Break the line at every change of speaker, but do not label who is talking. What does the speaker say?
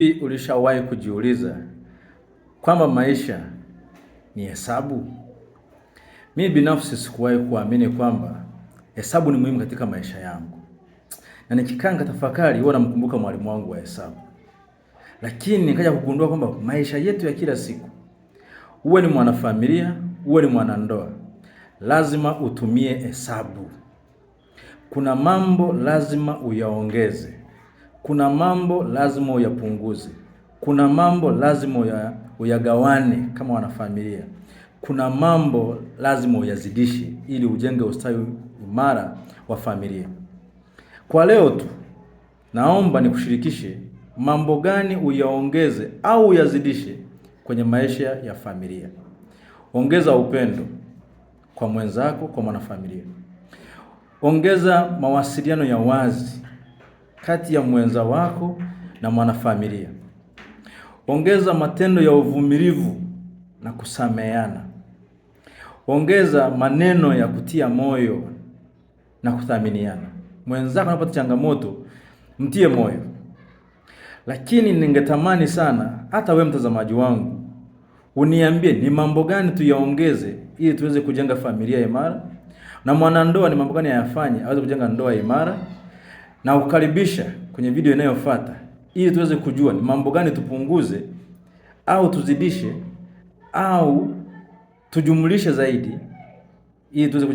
Ulishawahi kujiuliza kwamba maisha ni hesabu? Mimi binafsi sikuwahi kuamini kwamba hesabu ni muhimu katika maisha yangu, na nikikaa nikatafakari, huwa namkumbuka mwalimu wangu wa hesabu, lakini nikaja kugundua kwamba maisha yetu ya kila siku, uwe ni mwanafamilia, uwe ni mwanandoa, lazima utumie hesabu. Kuna mambo lazima uyaongeze, kuna mambo lazima uyapunguze, kuna mambo lazima uyagawane kama wanafamilia, kuna mambo lazima uyazidishe ili ujenge ustawi imara wa familia. Kwa leo tu naomba nikushirikishe mambo gani uyaongeze au uyazidishe kwenye maisha ya familia. Ongeza upendo kwa mwenzako, kwa mwanafamilia. Ongeza mawasiliano ya wazi kati ya mwenza wako na mwanafamilia. Ongeza matendo ya uvumilivu na kusameheana. Ongeza maneno ya kutia moyo na kuthaminiana. Mwenzako anapata changamoto, mtie moyo. Lakini ningetamani sana hata we mtazamaji wangu uniambie ni mambo gani tuyaongeze ili tuweze kujenga familia imara, na mwanandoa ni mambo gani ayafanye aweze kujenga ndoa imara, na kukaribisha kwenye video inayofuata ili tuweze kujua ni mambo gani tupunguze au tuzidishe au tujumlishe zaidi ili tuweze kujenga.